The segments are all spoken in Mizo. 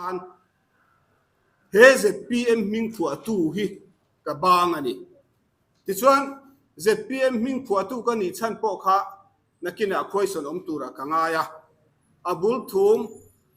Khan he zpm hming phuahtu hi ka bang a ni. Tichuan, zpm hming phuahtu ka nih chhan pawh kha nakinah khuaisawn awm turah ka ngai a. A bul thum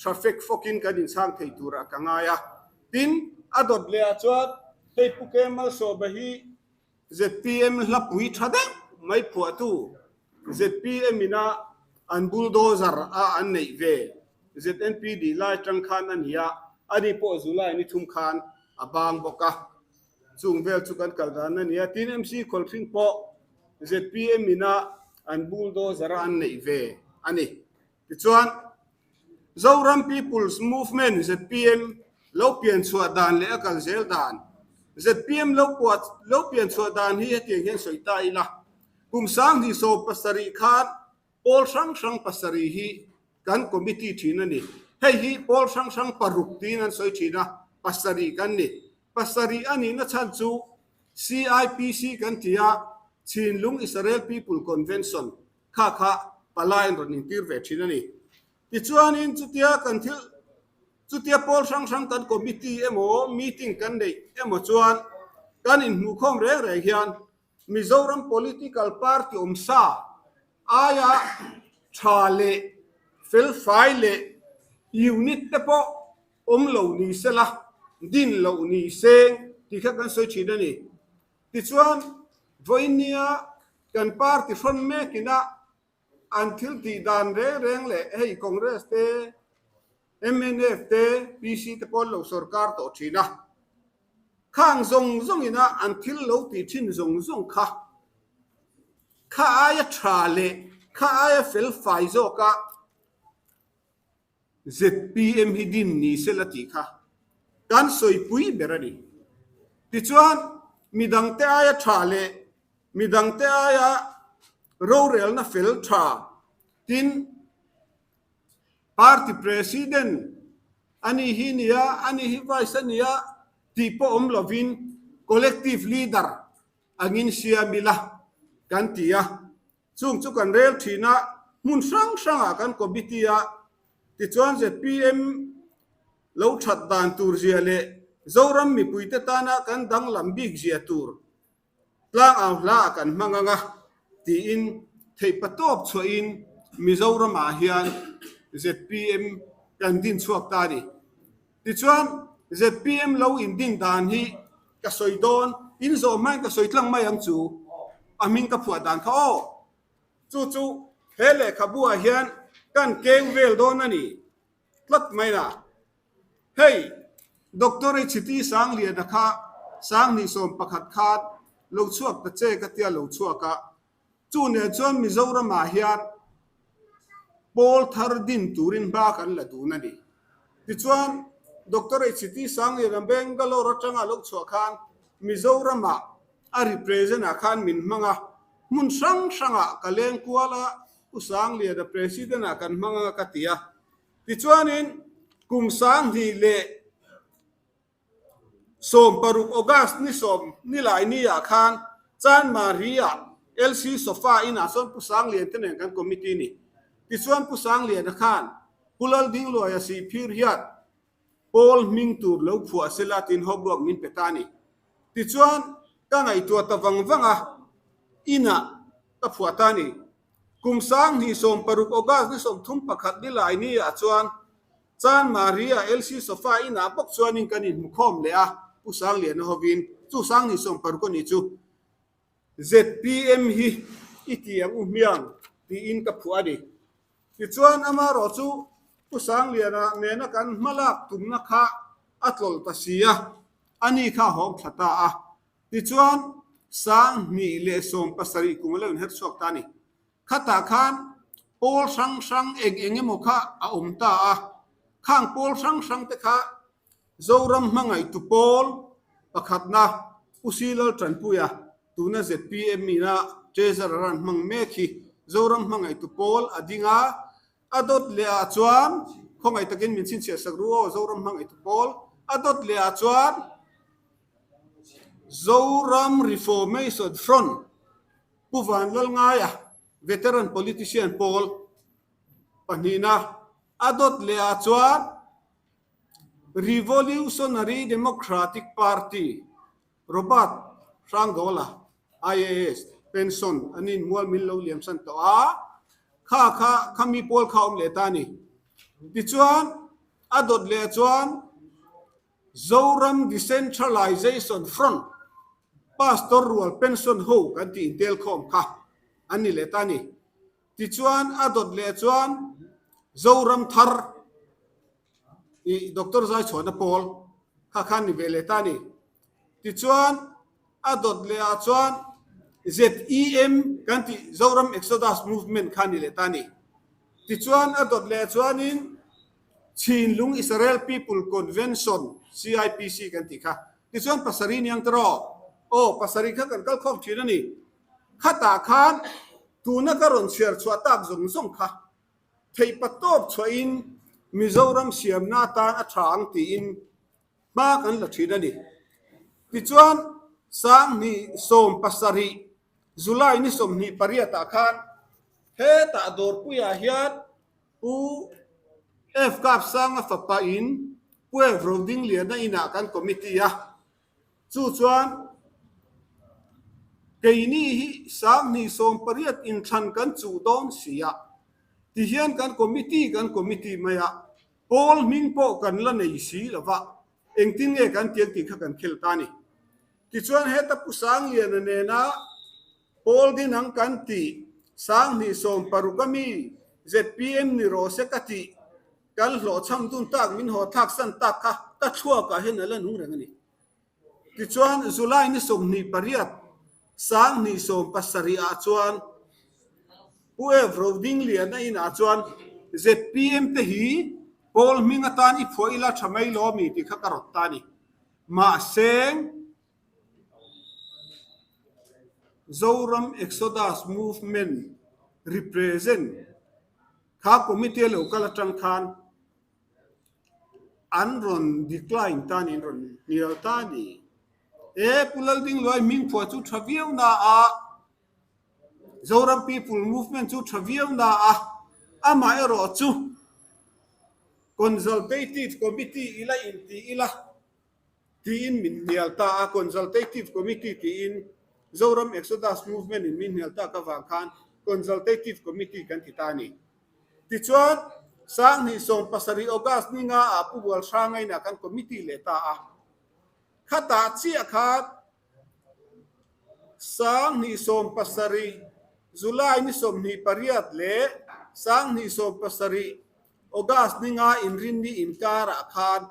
tha fek fawkin kan inchhang thei turah ka ngai a. Tin, a dawt leh ah chuan hei Pu K Malsawma hi Zpm hlapui tha deuh mai phuahtu zpm ina an bulldozer a an neih ve ZNP dih lai tang khan a ni a, ani pawh July ni thum khan a bang bawk a. Chung vel chu kan kal dan a ni a, tin MC Khawlhring pawh zpm ina an bulldozer a an neih ve a ni. Tichuan, Zoram People's Movement, zpm, lo pian chhuah dan leh a kal zel dan. Zpm lo puah lo pian chhuah dan hi hetiang hian sawi ta ila, kum 2070 khan pawl hrang hrang pasarih hi kan committee thin a ni. Hei hi pawl hrang hrang paruk tiin an sawi thin a, pasarih kan ni. Pasarih a nihna chhan chu CIPC kan ti a, Chinlung Israel People Convention, Kha kha palai an rawn intir ve thin a ni. Tichuanin chutia kan thil, chutia pawl hrang hrang kan committee emaw meeting kan neih emaw chuan kan inhmuhkhawm reng reng hian Mizoram political party awm sa aia tha leh felfai leh unit te pawh awm lo ni sela, din loh ni seng tih kha kan sawi thin a ni. Tichuan, vawinia kan party hrawn mekina an thil tih dan reng reng leh hei Congress te, mnf te, PC te pawh an lo sorkar tawh thin a. Khang zawng zawngina an thil lo tih thin zawng zawng kha, kha aia tha leh kha aia felfai zawka Zpm hi din ni se la tih kha kan sawipui ber a ni. Tichuan, midangte aia tha leh midangte aia rorelna fel tha tin party president a ni hi nia, a ni hi vice a nia tih pawh awm lovin collective leader angin siam ila kan ti a. Chung chu kan rel thin a, hmun hrang hrangah kan committee a, tichuan zpm lo that dan tur zia leh Zoram mipuite tana kan danglam bik zia tur tlang au hlaah kan hmang ang a, tiin theihpatawp chhuahin Mizoramah hian zpm kan din chhuak ta a ni. Tichuan zpm lo indin dan hi ka sawi dawn, in zawh hmain ka sawi tlang mai ang chu, a hming ka phuah dan kha aw. Chu chu he lehkhabuah hian kan keng vel dawn a ni tlat mai na. Hei Doctor HT Sangliana kha 2011 khan lo chhuak ta che ka tia lo chhuak a, Chu nen chuan Mizoramah hian pawl thar din turin hma kan la dun a ni. Tichuan, Doctor HT Sangliana Bangalore atanga lo chhuah khan Mizoramah a represent ah khan min hmang a, hmun hrang hrangah ka leng kual a, Pu Sangliana President ah kan hmang a ka ti a. Tichuanin kum 2000 leh 16 August ni sawm nilai ni ah khan Chanmari ah LC Sofa in ah sawn Pu Sanglian te nen kan committee ni. Tichuan Pu Sangliana khan Pu Laldingluaia Sihphir hian Pawl hming tur lo phuah sela tiin homework min pe ta a ni. Tichuan ka ngaihtuah ta vang vang a, inah ka phuah ta a ni. Kum 2016 August ni 31 nilai ni ah chuan Chanmari-a LC Sofa inah bawk chuanin kan inhmukhawm leh a, Pu Sangliana hovin chu 2016 a nih chu zpm hi i ti ang u hmiang tiin ka phuah a ni. Tichuan amaherawh chu Pu Sangliana nena kan hmalak tumna kha a tlawlh ta si a, ani kha a hawng thla ta a. Tichuan 2017 kum a lo inher chhuak ta a ni. Khatah khan pawl hrang hrang eng eng emaw kha a awm ta a, khang pawl hrang hrang te kha Zoram hmangaihtu pawl pakhatna Pu Silal Tanpuia tuna zpm ina Treasurer an hmang mek hi Zoram hmangaihtu pawl a ding a, a dawt leh ah chuan khawngaih takin min chhinchhiah sak ru aw Zoram hmangaihtu pawl a dawt leh ah chuan Zoram Reformation Front Pu Vanlalngaia, veteran politician pawl pahnihna a dawt leh ah chuan Revolutionary Democratic Party, Robert Hrangdawla, IAS, pension an in mual min lo liamsan tawh a, kha kha khami pawl kha awm leh ta a ni. Tichuan, a dawt leh chuan Zoram Decentralization Front, Pastor rual pension ho kan tih intel khawm kha an ni leh ta a ni. Tichuan, a dawt leh chuan Zoram Thar i Doctor Zaichhuahna pawl kha khan ni ve leh ta a ni. Tichuan, a dawt leh ah chuan ZEM kan tih Zoram Exodus Movement kha ni leh ta a ni. Tichuan, a dawt leh chuanin Chinlung Israel People Convention, CIPC, kan tih kha. Tichuan pasarih niang te rawh. Aw, pasarih kha kan kal khawm thin a ni. Khatah khan tuna ka rawn chhiar chhuah tak zawng zawng kha theihpa tawp chhuahin Mizoram siamna atan a tha ang tiin hma kan la thin a ni. Tichuan, Sanghnih 70 July ni 28 ah khan hetah dawrpuiah hian Pu F Kapsanga fapa in Pu F Rodingliana inah kan committee a, chu chuan keini hi 2018 inthlan kan chuh dawn si a, tihian kan committee kan committee mai a, pawl hming pawh kan la nei si lo va, engtin nge kan tiang tih kha kan khel ta a ni. Tichuan heta Pu Sangliana nena Pawl dinang kan tih, 2016 a mi zpm ni rawh se ka tih, kan hlawhchham dun tak min haw thlak san tak kha ka thluakah hian a la nung reng a ni. Tichuan July ni 28, 2017 ah chuan Pu Ev Rodingliana inah chuan zpm te hi Pawl hming atan i phuah ila tha mai lo ami tih kha ka rawt ta a ni. Mahse, Zoram Exodus Movement represent kha committee a lo kal atang khan an rawn decline ta niin rawn hnial ta a ni. E Pu Laldingluai hming phuah chu tha viau na a, Zoram People Movement chu tha viau na a, amaherawh chu Consultative Committee ila inti ila tiin min hnial ta a, Consultative Committee tiin Zoram Exodus Movement in min hnial tak avang khan Consultative Committee kan ti ta a ni. Tichuan, 2017 August ni nga ah Pu Bual Hrangaina kan committee leh ta a. Khatah chiah khan 2017 July ni 28 leh 2017 August ni nga inrinni inkarah khan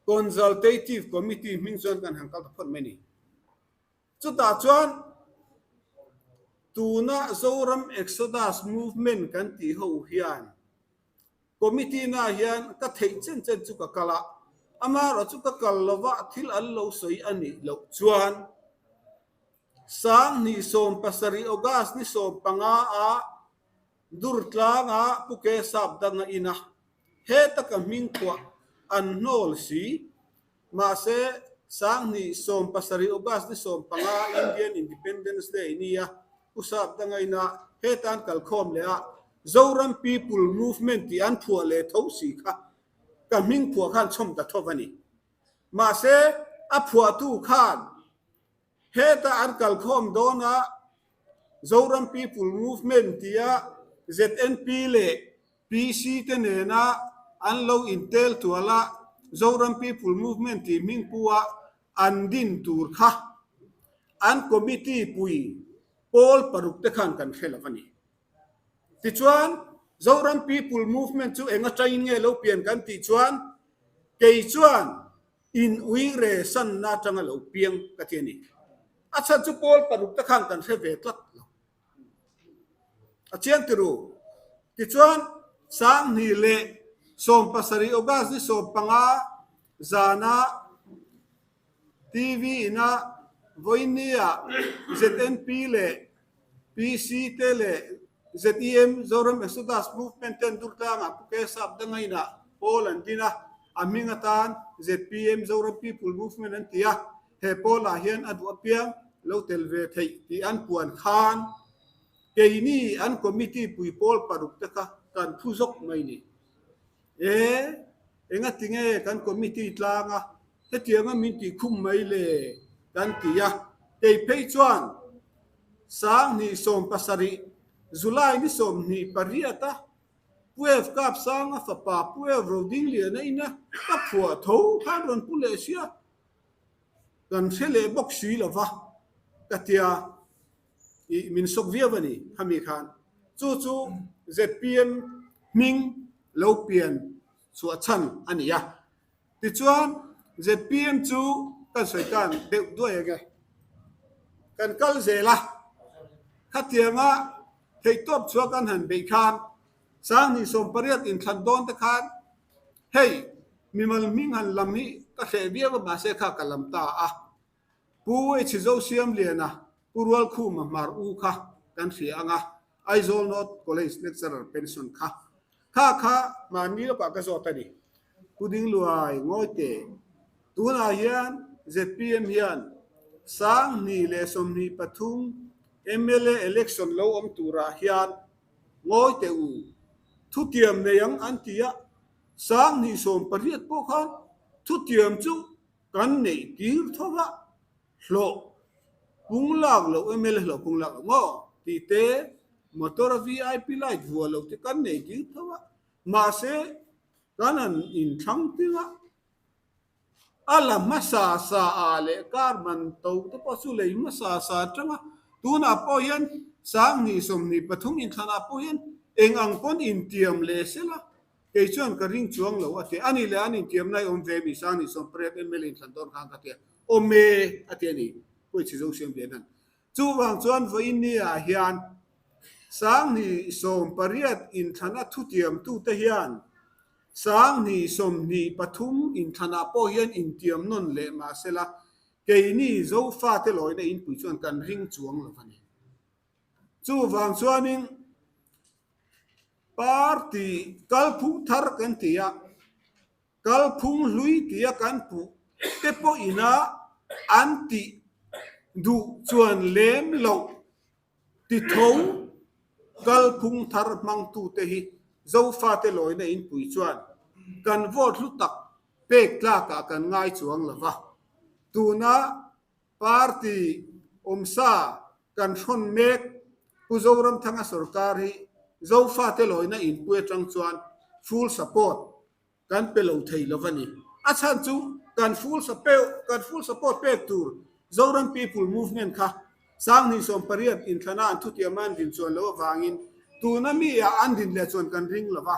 Consultative Committee hming chuan kan han kal ta phawt mai a ni. Chutah chuan tuna Zoram Exodus Movement kan tih ho hian Committee na hian ka theih chen chen chu ka kal a, amaherawh chu ka kal lova thil an lo sawi a nih loh chuan 2017 August ni 15 ah Durtlanga Pu Ke Sap danga ina heta ka hming phuah an hnawl si. Mahse, 2017 August ni 15 Indian Independence Day nia Pu Sap danga ina heta an kalkhawm leh a, Zoram People Movement tih an phuah leh tho si kha ka hming phuah khan chhawm ta tho va ni. Mahse, a phuahtu khan Heta an kalkhawm dawn a, Zoram People Movement tia ZNP leh PC te nena an lo intel tual a, Zoram People Movement tih hming pu a an din tur kha an committee pui pawl paruk te khan kan hre lo a ni. Tichuan, Zoram People Movement chu eng atangin nge lo pian kan tih chuan kei chuan In ui re sanna atanga lo piang ka ti a ni. A chhan chu pawl paruk te khan kan hre ve tlat lo. A chiang ti ru. Tichuan, 2017 August ni 15 zana TV ina vawinia ZNP leh PC te leh ZEM, Zoram Exodus Movement ten Durtlangah Pu Ke Sap Dangainah pawl an din a, a hming atan zpm, Zoram People Movement an ti a, he pawlah hian a duh apiang lo tel ve theih tih an puan khan keini an committee pui pawl paruk te kha kan phu zawk mai ni. E! Engatinge kan committee tlanga hetianga min tih khum mai le? kan ti a. Kei phei chuan 2017 July ni 28 a Puev kap sanga fapa Puev Rodingliana ina ka phuah tho khan rawn pu leh sia kan hre leh bawk si lo va ka tia. I min sawk viau a ni khami khan. Chu chu zpm hming lo pian chhuah chhan a ni a. Tichuan zpm chu kan sawi tan deuh duai ang e. Kan kal zel a, khatianga theihtawp chhuah kan han beih khan 2018 inthlan dawn te khan hei mimal hming han lam hi ka hreh viau a mahse kha ka lam ta a. Pu H. Zosiamliana, Pu Rualkhuma Hmar U kha kan hria ang a, Aizawl North College lecturer pension kha. Kha kha mahni lawkah ka zawt a ni. Pu Dingluai ngawi teh. Tunah hian zpm hian 2023 mla election lo awm turah hian ngawi teh u. Thutiam nei ang an ti a, 2018 pawh khan thutiam chu Kan neih tir tho va, hlawh pung lak loh mla hlawh pung lak loh maw tih te, motor a vip light vuah loh te kan neih tir tho va, mahse kan han inthlang ting a, a la hmasa sa ah leh car man to te pawh chu lei hmasa sa atanga tunah pawh hian 2023 inthlanah pawh hian eng ang pawn intiam leh sela Kei chuan ka ring chuang lo a ti. A nih leh an intiamna i awm ve mi 2018 mla inthlan dawn khan ka ti a, awm e a ti a ni, Pu Chhizo Siam Lian han. Chuvang chuan vawiin ni ah hian 2018 inthlan a thutiam tute hian 2023 inthlan ah pawh hian intiam nawn leh mahsela keini Zofate lawina inpui chuan kan ring chuang lo a ni. Chuvang chuanin Party kalphung thar kan ti a, kalphung hlui tia kan puh te pawh ina an tih duh chuan lem loh ti tho kalphung thar hmangtute hi Zofate lawina inpui chuan kan vote hlu tak pek tlakah kan ngai chuang lo va, tuna Party awmsa kan hrawn mek Pu Zoramthanga sorkar hi Zofate lawina inpui atang chuan full support kan pe lo thei lo a ni. A chhan chu kan full kan full support pek tur Zoram People Movement kha 2018 inthlana an thutiama an din chuan loh avangin tuna mi ah an din leh chuan kan ring lo va.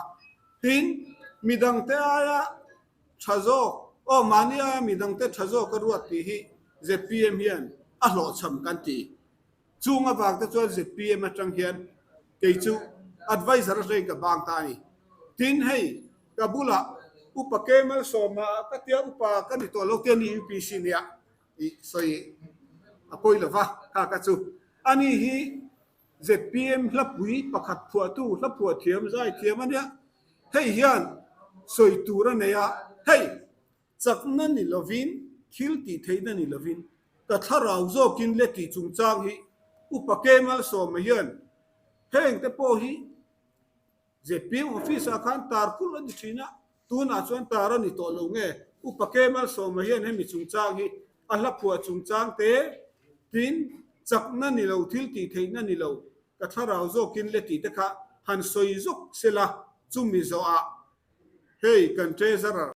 Tin, midangte aia Tha zawk, aw mahni aia midangte tha zawk a ruat tih hi zpm hian a hlawhchham kan ti. Chung avang te chuan zpm atang hian kei chu adviser atangin ka bang ta a ni. Tin hei ka bulah Upa Kemal Sawma ka tia upa ka ni tawh lo tia ni UPC nia tih sawi a pawi lova kha ka chu. Ani hi Zpm hlapui pakhat phuahtu hla phuah thiam zai thiam a nia. Hei hian sawi tur a nei a, hei chakna ni lovin, thil tih theihna ni lovin, ka thlarau zawkin le tih chungchang hi Upa Kemal Sawma hian heng te pawh hi Zpm office ah khan tar kulh a ni thin a, tunah chuan tar a ni tawh lo nge? Upa Kemal Sawma hian hemi chungchang hi a hla phuah chungchang te tin chakna ni lo, thil tih theihna ni lo, ka thlarau zawkin le tih te kha han sawi zawk se la, chumi zawhah hei kan treasurer.